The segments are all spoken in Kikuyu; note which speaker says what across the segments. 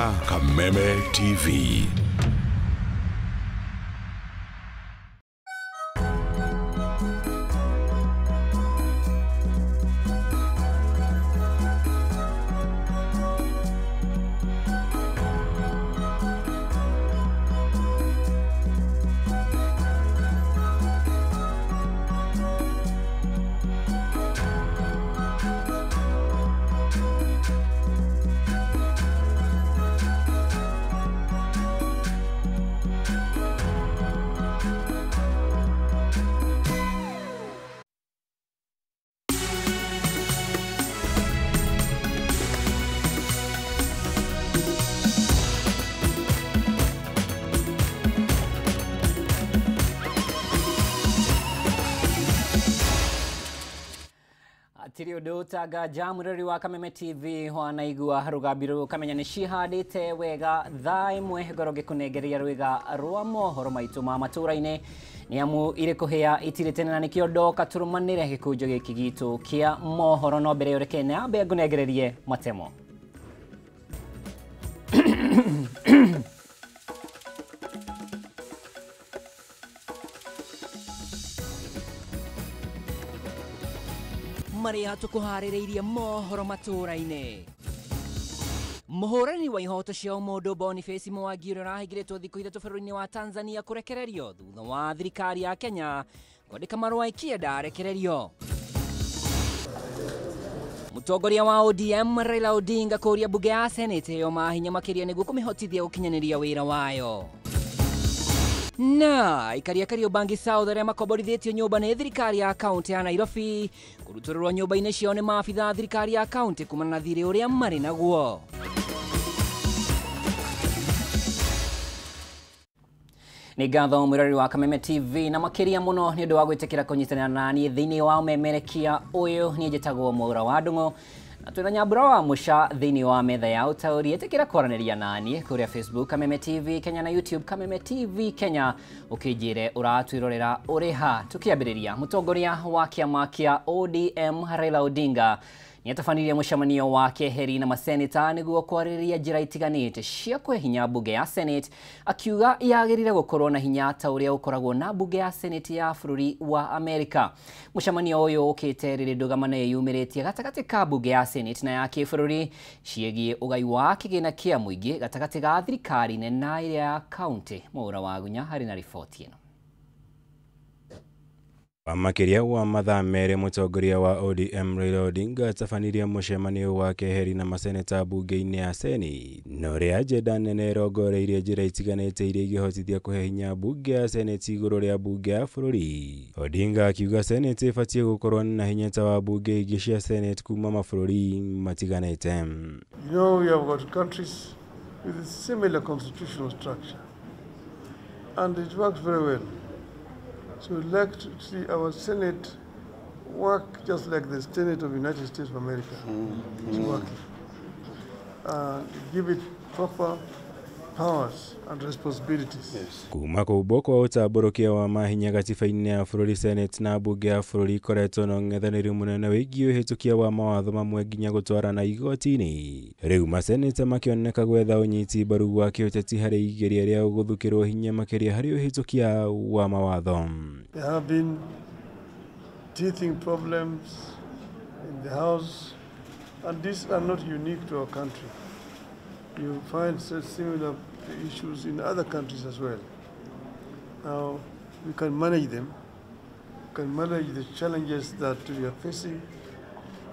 Speaker 1: Kameme TV.
Speaker 2: Tiri undu tanga jamureri wa Kameme TV wanaigua rugambi kamenya ni cihandite wega thaa imwe ngoro ngikunengeria rwiga rwa mohoro maitu ma matura-ini ni amu iri kuhia itiri tene na nikio ndoka turumanire gikunjo giki gitu kia mohoro no mbere ureke na ambe ngunengererie matemo. Maria tukuharĩrĩirie mohoro matũra-inĩ. Mũhũrani wa ihoto cia ũmũndũ Boniface Mwangi ũrĩa ũrahingĩrĩtwo thikũ ithatũ bũrũri-inĩ wa Tanzania kũrekererio thutha wa thirikari ya Kenya kwandĩka marũa ĩkĩenda arekererio. Mũtongoria wa ODM Raila Odinga kũũria mbunge ya Senate ĩyo mahinya makĩria nĩguo kũmĩhotithia gũkinyanĩria wĩra wayo. Na aikari a Kariobangi South arĩa makomborithĩtio nyũmba nĩ thirikari ya kaunti ya Nairobi kũrutũrũrwo nyũmba-inĩ ciao nĩ maabitha a thirikari ya kaunti kumana na thirĩ ũrĩa marĩ naguo. Nĩ ngatho mwĩroreri wa Kameme TV na makĩria mũno nĩ ũndũ wa gwĩtĩkĩra kũnyitanĩra na niĩ thĩinĩ wa ũmemerekia ũyũ. Niĩ njĩtagwo Mwaura wa Ndung'u na twĩna Nyambura wa Mũca thĩinĩ wa metha ya ũtaũri. Ĩtĩkĩra kwaranĩria naniĩ kũrĩa Facebook Kameme TV Kenya na YouTube Kameme TV Kenya ũkĩnjĩre ũratwĩrorera ũrĩ ha. Tũkĩambĩrĩria, mũtongoria wa kĩama kĩa ODM Raila Odinga nĩatabanirie mũcemanio wa keheri na maseneta nĩguo kwarĩrĩria njĩra itiganĩte cia kũhe hinya mbunge ya Senate, akiuga yagĩrĩire gũkorwo na hinya ta ũrĩa ũkoragwo na mbunge ya Senate ya bũrũri wa Amerika. Mũcemanio ũyũ ũkĩte rĩrĩ ndũgamano ĩyumĩrĩtie gatagatĩ ka mbunge ya Senate na ya kĩbũrũri ciĩgiĩ ũgai wa kĩgĩna kĩa mũingĩ gatagatĩ ga thirikari nene na ĩrĩa ya kaunti. Mwaura wa Gunya harĩ na riboti ĩno.
Speaker 3: Makĩria wa mathaa merĩ mũtongoria wa ODM Raila Odinga atabanirie mũcemanio wa keheri na maseneta mbunge-inĩ ya Senate na ũrĩa agenda nene ĩrongoreirie njĩra itiganĩte iria ingĩhotithia kũhe hinya mbunge ya Senate igũrũ rĩa mbunge ya bũrũri. Odinga akiuga Senate ĩbatiĩ gũkorwo na hinya ta wa mbunge ingĩ cia Senate kuma mabũrũri matiganĩte.
Speaker 4: You know, we have got countries with a similar constitutional structure and it works very well. So we'd like to see our Senate work just like the Senate of the United States of America is working. Give it proper powers and responsibilities.
Speaker 3: Yes. Kuma kũũmbwo kwa ũtambũrũkia wa mahinya gatiba-inĩ ya bũrũri, Senate na mbunge ya bũrũri ikoretwo na ũng'ethanĩri mũnene wĩgiĩ ũhĩtũkia wa mawatho mamwe nginya gũtwarana igoti-inĩ. Rĩu maseneta makĩoneka gwetha ũnyiti mbaru wa kĩũteti harĩ igeria rĩa gũthukĩrwo hinya makĩria harĩ ũhĩtũkia wa mawatho.
Speaker 4: There have been teething problems in the House, and these are not unique to our country. You find such similar issues in other countries as well. Now, we can manage them, we can manage the challenges that we are facing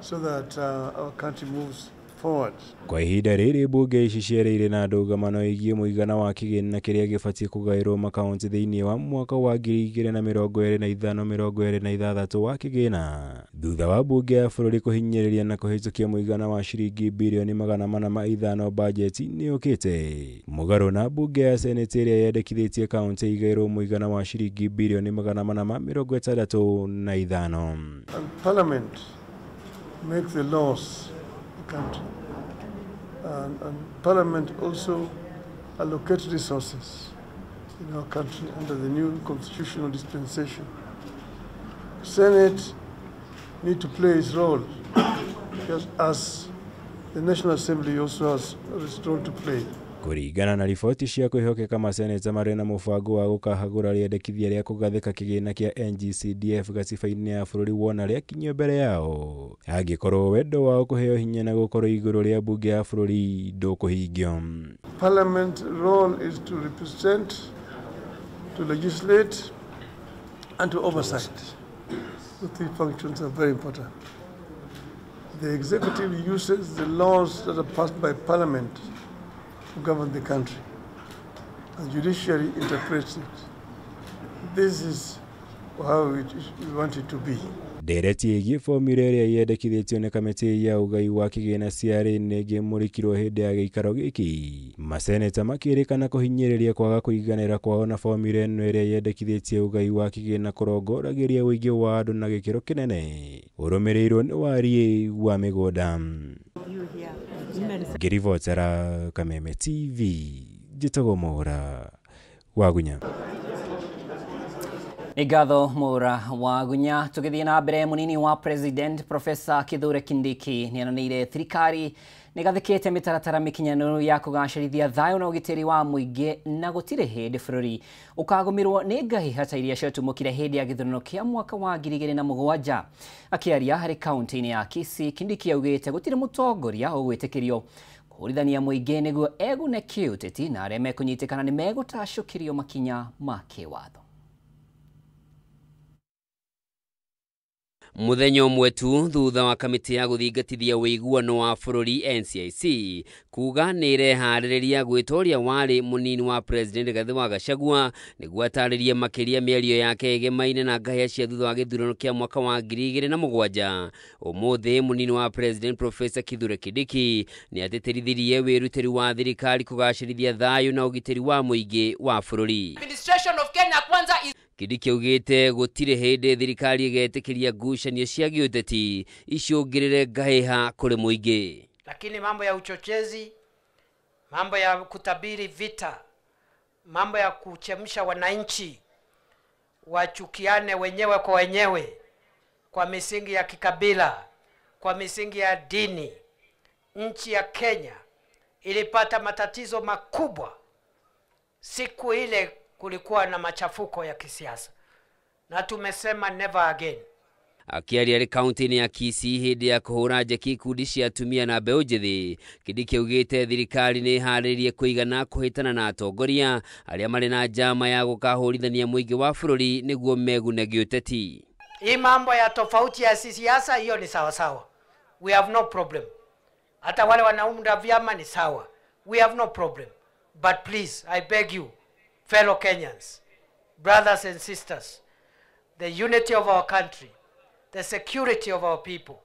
Speaker 4: so that our country moves forward.
Speaker 3: Kwa ihinda rĩrĩ mbunge ici cierĩire na ndũgamano ĩgiĩ mũigana wa kĩgĩna kĩrĩa gĩbatiĩ kũgaĩrwo makaunti thĩinĩ wa mwaka wa 2025-2026 wa kĩgĩna thutha wa mbunge ya bũrũri kũhinyĩrĩria na kũhĩtũkia mũigana wa ciringi birioni 405 bajeti-inĩ yũkĩte mũgarũ na mbunge ya Senate ĩrĩa yendekithĩtie kaunti igaĩrwo mũigana wa ciringi birioni 465.
Speaker 4: And Parliament makes the laws country. And Parliament also allocates resources in our country under the new constitutional dispensation. Senate need to play its role just as The National Assembly also has a role to play.
Speaker 3: Kũringana na riboti cia kwĩhokeka, maseneta marĩ na mũbango wa gũkahagũra rĩendekithia rĩa kũgathĩka kĩgĩna kĩa NGCDF gatiba-inĩ ya bũrũri wona rĩakinyio mbere yao, angĩkorwo wendo wao kũheo hinya na gũkorwo igũrũ rĩa mbunge ya bũrũri ndũkũhingio.
Speaker 4: Parliament role is to represent, to legislate and to oversight. The three functions are very important. The executive uses the laws that are passed by Parliament to govern the country. The judiciary interprets it. This is how we want it to be.
Speaker 3: Ndereti ĩgiĩ formula ĩrĩa yendekithĩtio nĩ kamĩtĩ ya ũgai wa kĩgĩna CRA nĩ ĩngĩmũrĩkirwo hĩndĩ ya gĩikaro gĩkĩ. Maseneta makĩrĩkana kũhinyĩrĩria kwaga kũiganĩra kwao na formula ĩno ĩrĩa yendekithĩtie ũgai wa kĩgĩna kũrongoragĩria ũingĩ wa andũ na gĩkĩro kĩnene ũrũmĩrĩirwo nĩ wariĩ wa mĩgũnda. Ngĩribotera Kameme TV, njĩtagwo Mwaura Wagunya.
Speaker 2: Nĩ ngatho Mwaura Wagunya. Tũgĩthiĩ na mbere, mũnini wa President Professor Kithure Kindiki nĩonanĩire thirikari nĩgathĩkĩte mĩtaratara mĩkinyanĩru ya kũgacĩrithia thayũ na ũgitĩri wa mũingĩ na gũtirĩ hĩndĩ bũrũri ũkagũmĩrwo nĩ ngahĩha ta iria ciatumũkire hĩndĩ ya gĩthurano kĩa mwaka wa 2007. Akĩaria harĩ kaunti-inĩ ya Kisii, Kindiki augĩte gũtirĩ mũtongoria ũgwĩtĩkĩrio kũhũrithania mũingĩ nĩguo egune kĩũteti na arĩa mekũnyitĩkana nĩ megũtacũkĩrio makinya ma kĩwatho.
Speaker 5: Mũthenya ũmwe tu thutha wa kamĩtĩ ya gũthingatithia ũiguano wa bũrũri NCIC kuga nĩ ĩreharĩrĩria gwĩta ũrĩa warĩ mũnini wa President Rigathĩ wa Gachagua nĩguo atarĩrie makĩria mĩario yake ĩgemaine na ngahĩha cia thutha wa gĩthurano kĩa mwaka wa 2007. Ũmũthĩ mũnini wa President Professor Kithure Kindiki nĩ atĩtĩrithirie wĩrutĩri wa thirikari kũgacĩrithia thayũ na ũgitĩri wa mũingĩ wa bũrũri.
Speaker 6: Administration of Kenya Kwanza is
Speaker 5: Kindiki augĩte gũtirĩ hĩndĩ thirikari ĩgetĩkĩria ngucanio cia gĩũteti icũngĩrĩre ngahĩha kũrĩ mũingĩ.
Speaker 6: Lakini mambo ya uchochezi, mambo ya kutabiri vita, mambo ya kuchemsha wananchi wachukiane wenyewe kwa wenyewe kwa misingi ya kikabila, kwa misingi ya dini, nchi ya Kenya ilipata matatizo makubwa siku ile kulikuwa na machafuko ya kisiasa, na tumesema never again.
Speaker 5: Akĩaria arĩ kaunti-inĩ ya Kisii hĩndĩ ya kũhũra njeki ikundi cia atumia na mbeũ njĩthĩ, Kindiki augĩte thirikari nĩ ĩharĩrĩirie kũigana kũhĩtana na atongoria arĩa marĩ na njama ya gũkahũrithania mũingĩ wa bũrũri nĩguo megune gĩũteti.
Speaker 6: Hii mambo ya tofauti ya siasa hiyo ni sawa sawa, we have no problem. Hata wale wanaunda vyama ni sawa, we have no problem. But please, I beg you, fellow Kenyans, brothers and sisters, the unity of our country, the security of our people,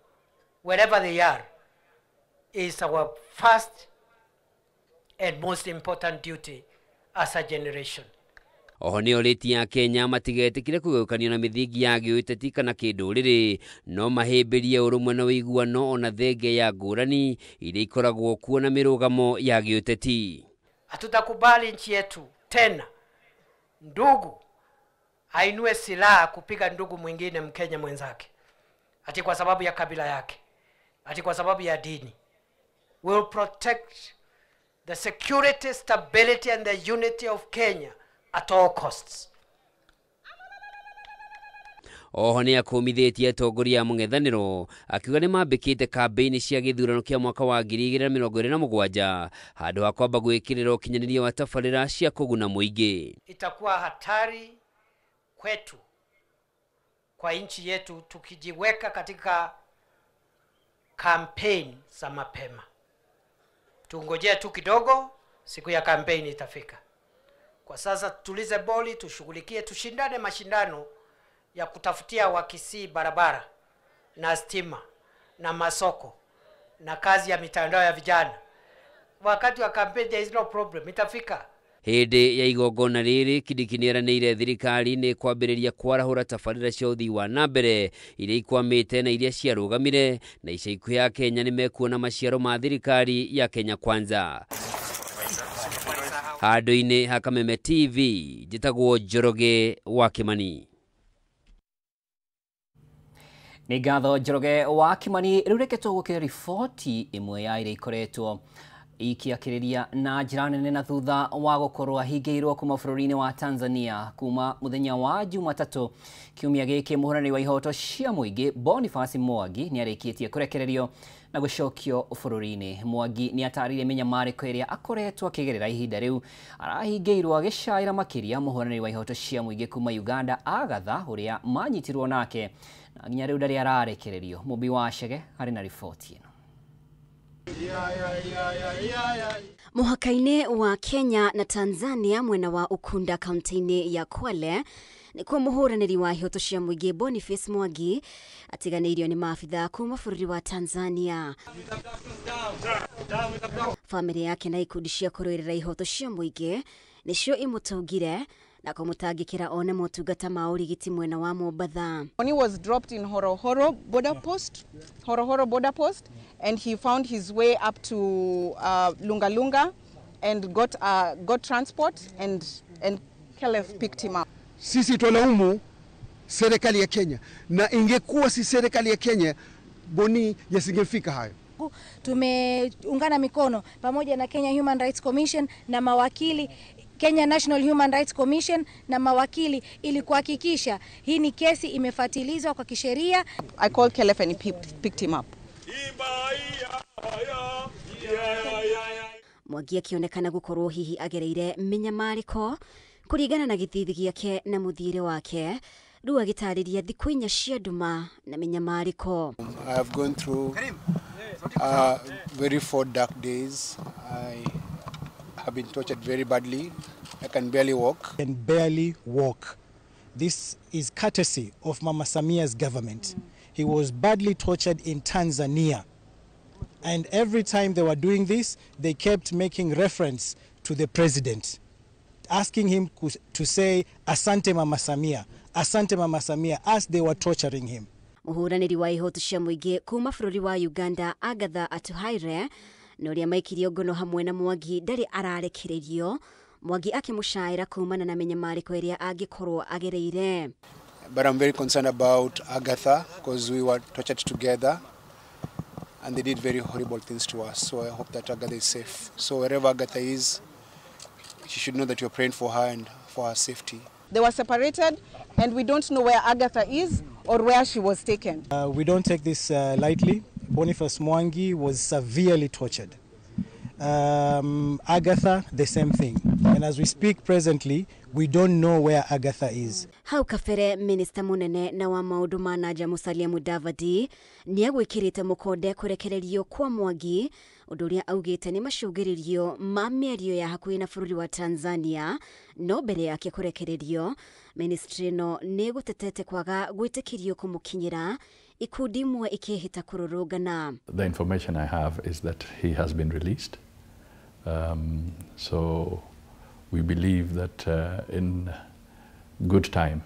Speaker 6: wherever they are, is our first and most important duty as a generation.
Speaker 5: Oho nĩ orĩtie Akenya matigetĩkĩre kũgayũkanio na mĩthingi ya gĩũteti kana kĩndũrĩrĩ, no mahĩmbĩrie ũrũmwe na ũiguano ona thenge ya ngũrani iria ikoragwo kuo na mĩrũgamo ya gĩũteti.
Speaker 6: Hatutakubali nchi yetu tena ndugu ainue silaha kupiga ndugu mwingine Mkenya mwenzake, ati kwa sababu ya kabila yake, ati kwa sababu ya dini. We will protect the security, stability and the unity of Kenya at all costs.
Speaker 5: Oho nĩ akũmithĩtie atongoria a mũng'ethanĩro akiuga nĩ mambĩkĩte kambĩini cia gĩthurano kĩa mwaka wa 2027 handũ ha kwamba gwĩkĩrĩra ũkinyanĩria wa tabarĩra cia kũguna mũingĩ.
Speaker 6: Itakuwa hatari kwetu, kwa nchi yetu, tukijiweka katika campaign za mapema. Tungojee tu kidogo, siku ya campaign itafika. Kwa sasa tutulize boli, tushughulikie, tushindane mashindano ya kutafutia Wakisii barabara na stima na masoko na kazi ya mitandao ya vijana. Wakati wa campaign there is no problem, itafika.
Speaker 5: Hĩndĩ ya igongona rĩrĩ, Kindiki nĩeranĩire thirikari nĩ kwambĩrĩria kwarahũra tabarĩra cia ũthii wa na mbere iria ikwamĩte na iria ciarũgamire, na ica ikuhĩ Akenya nĩmekuona maciaro ma thirikari ya Kenya Kwanza. Handũ-inĩ ha Kameme TV, njĩtagwo Njoroge wa Kimani.
Speaker 2: Nĩ ngatho Njoroge wa Kimani. Rĩu reke tũgũkĩre riboti ĩmwe ya iria ikoretwo ikiakĩrĩria na njĩra nene na thutha wa gũkorwo ahingĩirwo kuma bũrũri-inĩ wa Tanzania kuma mũthenya wa Jumatatũ kiumia gĩkĩ. Mũhũrani wa ihoto cia mũingĩ Boniface Mwangi nĩ arĩkĩtie kũrekererio na gũcokio bũrũri-inĩ. Mwangi nĩ atarĩirie mĩnyamarĩko ĩrĩa akoretwo akĩgerera ihinda rĩu arahingĩirwo, agĩcaĩra makĩria mũhũrani wa ihoto cia mũingĩ kuma Uganda Agatha ũrĩa manyitirwo nake na nginya rĩu ndarĩ ararekererio. Mũmbi wa Chege arĩ na riboti ĩno.
Speaker 7: Mũhaka-inĩ wa Kenya na Tanzania mwena wa Ukunda kaunti-inĩ ya Kwale nĩkuo mũhũranĩri wa ihoto cia mũingĩ Boniface Mwangi atiganĩirio nĩ maabitha kuma bũrũri wa Tanzania. Bamĩrĩ yake na ikundi cia kũrũĩrĩra ihoto cia mũingĩ nĩcio imũtũngire na kũmũtangĩkĩra one motungata ma ũrigiti mwena wa Mombatha.
Speaker 8: He was dropped in Horohoro border post, Horohoro border post, and he found his way up to Lunga Lunga and got transport and Khelef picked him up.
Speaker 9: Sisi twalaumu serikali ya Kenya, na ingekuwa si serikali ya Kenya, Boni yasingefika hayo.
Speaker 10: Tumeungana mikono pamoja na Kenya Human Rights Commission na mawakili, Kenya National Human Rights Commission na mawakili, ili kuhakikisha hii ni kesi imefuatilizwa kwa kisheria.
Speaker 8: I called Khelef and he picked him up.
Speaker 7: Mwangi akionekana gukorwo hihi agereire mĩnyamarĩko kũringana na gĩthithi gĩake na mũthiĩre wake, rĩu agĩtarĩria thikũ inya cia nduma na mĩnyamarĩko.
Speaker 11: I have gone through very 4 dark days. I have been tortured very badly. I can barely walk.
Speaker 12: I can barely walk. This is courtesy of Mama Samia's government. He was badly tortured in Tanzania. And every time they were doing this, they kept making reference to the president, asking him to say, Asante Mama Samia, Asante Mama Samia, as they were torturing him.
Speaker 7: Mũhũranĩri wa ihoto cia mũingĩ kuma bũrũri wa Uganda Agatha Atuhaire na ũrĩa maikirio ngono hamwe na Mwangi ndarĩ ararekererio. Mwangi akĩmũcaĩra kumana na mĩnyamarĩko ĩrĩa angĩkorwo agereire.
Speaker 11: But I'm very concerned about Agatha because we were tortured together and they did very horrible things to us. So I hope that Agatha is safe. So wherever Agatha is, she should know that you're praying for her and for her safety.
Speaker 8: They were separated and we don't know where Agatha is or where she was taken.
Speaker 12: We don't take this lightly. Boniface Mwangi was severely tortured. Agatha, the same thing. And as we speak presently, we don't know where Agatha is.
Speaker 7: Hau kabere Minister munene na wa maundu ma nanja Musalia Mudavadi nĩagwĩkĩrĩte mũkonde kũrekererio kwa Mwangi, ũndũ ũrĩa augĩte nĩ macũngĩrĩrio ma mĩario ya hakuhĩ na bũrũri wa Tanzania. No mbere yake kũrekererio, ministry ĩno nĩ ĩgũtetete kwaga gwĩtĩkĩrio kũmũkinyĩra, ikundi imwe ikĩhĩta kũrũrũngana.
Speaker 13: The information I have is that he has been released. So we believe that in good time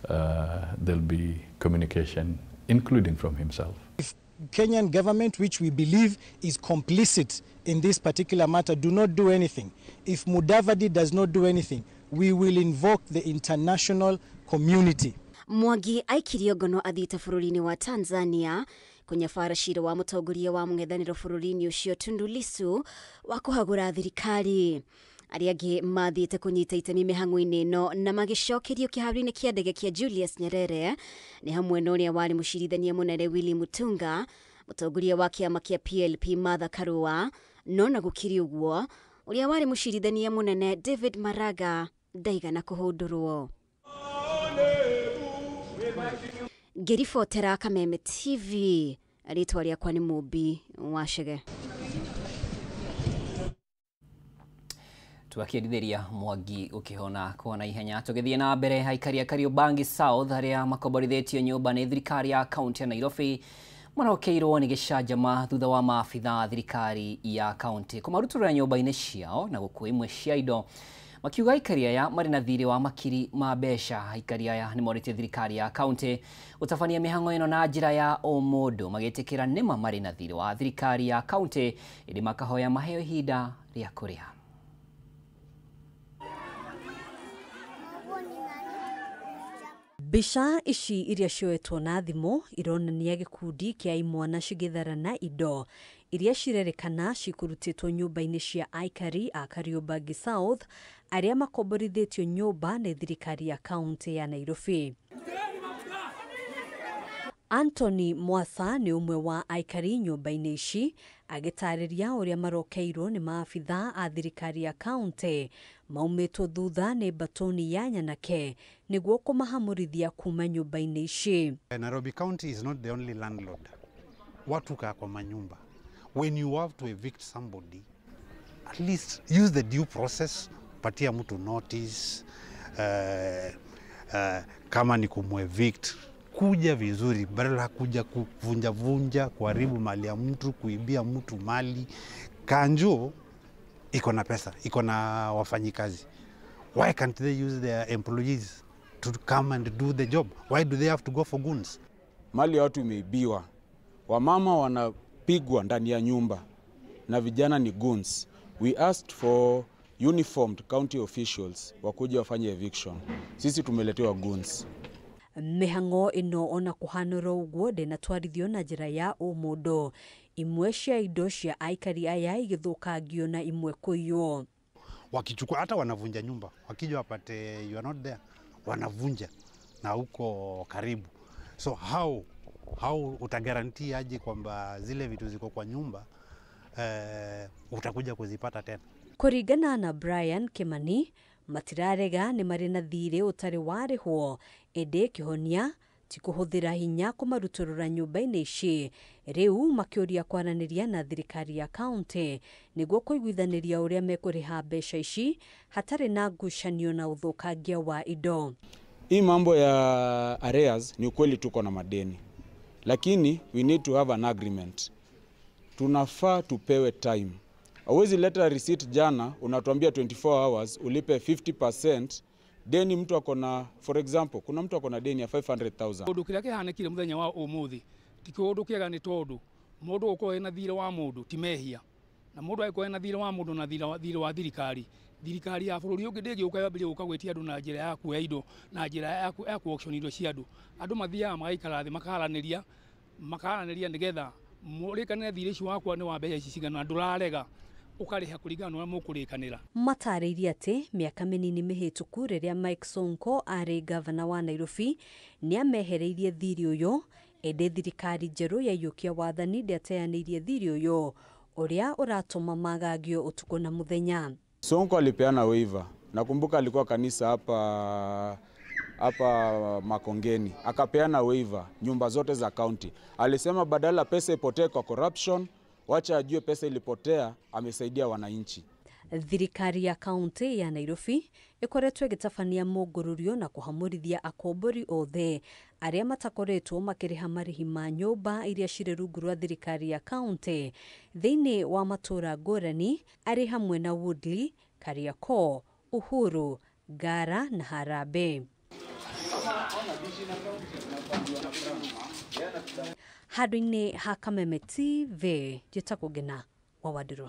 Speaker 13: there'll be communication, including from himself.
Speaker 12: If Kenyan government, which we believe is complicit in this particular matter, do not do anything, if Mudavadi does not do anything, we will invoke the international community.
Speaker 7: Mwangi aikirio ngono athiĩte bũrũri-inĩ wa Tanzania kũnyabara cira wa mũtongoria wa mũng'ethanĩro bũrũri-inĩ ũcio Tundu Lissu wa kũhagũra thirikari. Arĩa angĩ mathiĩte kũnyita itemi mĩhang'o-inĩ ĩno na magĩcokerio kĩharo-inĩ kĩa ndege kĩa Julius Nyerere nĩ hamwe na ũrĩa warĩ mũcirithania mũnene Willy Mutunga, mũtongoria wa kĩama kĩa PLP Martha Karua, no na gũkĩrĩ ũguo ũrĩa warĩ mũcirithania mũnene David Maraga ndaigana kũhũndũrwo. Ngĩribotera Kameme TV, rĩtwa rĩakwa nĩ Mũmbi wa Chege.
Speaker 2: Tũgakĩendithĩria Mwangi ũkĩhona kwa na ihenya. Tũgĩthiĩ na mbere, aikari a Kariobangi South arĩa makomborithĩtio nyũmba nĩ thirikari ya kaunti ya Nairobi marokeirwo nĩ gĩcanjama thutha wa maabitha thirikari ya kaunti kũmarutũrũra nyũmba-inĩ ciao na gũkua imwe cia indo, makiuga aikari aya marĩ na thirĩ wa makiri ma mbeca. Aikari aya nĩ morĩtie thirikari ya kaunti gũtabania mĩhang'o ĩno na njĩra ya ũmũndũ, magĩtĩkĩra nĩma marĩ na thirĩ wa thirikari ya kaunti ĩndĩ makahoya maheo ihinda rĩa kũrĩha.
Speaker 14: Mbica ici iria cioetwo na thimũ ironania gĩkundi kĩa imwana cigĩtharana indo iria cirerĩkana cikũrutĩtwo nyũmba-inĩ cia aikari a Kariobangi South arĩa makomborithĩtio nyũmba nĩ thirikari ya kaunti ya Nairobi. Anthony Mwasa nĩ ũmwe wa aikari nyũmba-inĩ ici agĩtarĩria ũrĩa marokeirwo nĩ maabitha a thirikari ya kaunti maumĩtwo thutha nĩ batoni ya nyanake nĩguo kũmahamũrithia kuma nyũmba-inĩ ici.
Speaker 15: Nairobi County is not the only landlord. Watu kaa kwa manyumba. When you have to evict somebody, at least use the due process, patia mtu notice, kama ni kumuevict, kuja vizuri badala kuja kuvunja vunja, kuharibu mali ya mtu, kuibia mtu mali. Kanjo iko na pesa, iko na wafanyikazi. Why can't they use their employees to come and do the job? Why do they have to go for goons?
Speaker 16: Mali ya watu imeibiwa. Wamama wanapigwa ndani ya nyumba na vijana ni goons. We asked for uniformed county officials wakuja wafanye eviction. Sisi tumeletewa goons.
Speaker 14: Mĩhang'o ĩno ona kũhanũra ũguo ndĩnatwarithio na njĩra ya ũmũndũ, imwe cia indo cia aikari aya igĩthũkangio na imwe kũiywo.
Speaker 15: Wakichukua hata wanavunja nyumba, wakija wapate you are not there, wanavunja na huko karibu. So how utagarantii aje kwamba zile vitu ziko kwa nyumba utakuja kuzipata tena?
Speaker 14: Kũringana na Brian Kimani, matirarega nĩ marĩ na thirĩ ũtarĩ warĩhwo, ĩndĩ kĩhonia ti kũhũthĩra hinya kũmarutũrũra nyũmba-inĩ ici. Rĩu makĩũria kwaranĩria na thirikari ya kaunti nĩguo kũiguithanĩria ũrĩa mekũrĩha mbeca ici hatarĩ na ngucanio na ũthũkangia wa indo.
Speaker 16: Hii mambo ya arrears ni ukweli, tuko na madeni, lakini we need to have an agreement. Tunafaa tupewe time. Hauwezi leta receipt jana unatuambia 24 hours ulipe 50% deni. Mtu akona, for example, kuna mtu akona deni ya 500,000.
Speaker 17: Undu kiria kihanĩkire muthenya wa umuthi ti kĩũndũ kĩega, nĩ tondũ mũndũ gũkorwo ena thirĩ wa mũndũ ti mehia, na mũndũ angĩkorwo ena thirĩ wa mũndũ na thirĩ wa thirikari, thirikari ya bũrũri ũngĩ ndĩngĩũka yambĩrĩrie gũka gwĩtia andũ na njĩra ya kuoya indo, na njĩra ya ku auction indo cia andũ. Andũ mathiaga magaikara thĩ makaranĩria nĩgetha mũrĩkanĩre thirĩ ũcio wakwa nĩ wa mbeca ici cigana, na ndũrarega ũkarĩha kũringana na ũrĩa mũkũrĩkanĩra.
Speaker 14: Matarĩirie atĩ mĩaka mĩnini mĩhĩtũku rĩrĩa Mike Sonko arĩ gavana wa Nairobi nĩamehereirie thirĩ ũyũ, ĩndĩ thirikari njerũ yaiyũkia wathani ndĩateanĩirie thirĩ ũyũ ũrĩa ũratũma magagio ũtukũ na mũthenya.
Speaker 16: Sonko alipeana waiver. Nakumbuka alikuwa kanisa hapa Makongeni, akapeana waiver nyumba zote za county. Alisema badala pesa ipotee kwa corruption, wacha ajue pesa ilipotea, amesaidia wananchi.
Speaker 14: Thirikari ya kaunti ya Nairobi ĩkoretwo ĩgĩtabania mũngũrũrio na kũhamũrithia akombori othe arĩa matakoretwo makĩrĩha marĩhi ma nyũmba iria cirĩ rungu rwa thirikari ya kaunti thĩinĩ wa matũũra ngũrani arĩ hamwe na Woodley, Kariakoo, Uhuru, Ngara na Harambee. Handũ-inĩ ha Kameme TV, njĩtagwo Ngina wa Wandirũ.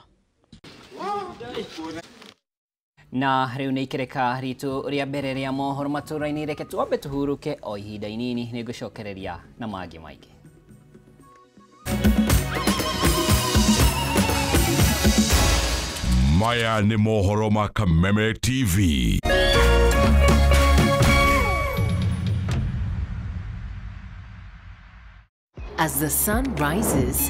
Speaker 2: Na rĩu nĩ ikereka ritũ rĩa mbere rĩa mohoro matũũra-inĩ, reke twambe tũhurũke o ihinda inini, nĩ ngũcokereria na mangĩ maingĩ.
Speaker 1: Maya nĩ mohoro ma Kameme TV.
Speaker 18: As the sun rises,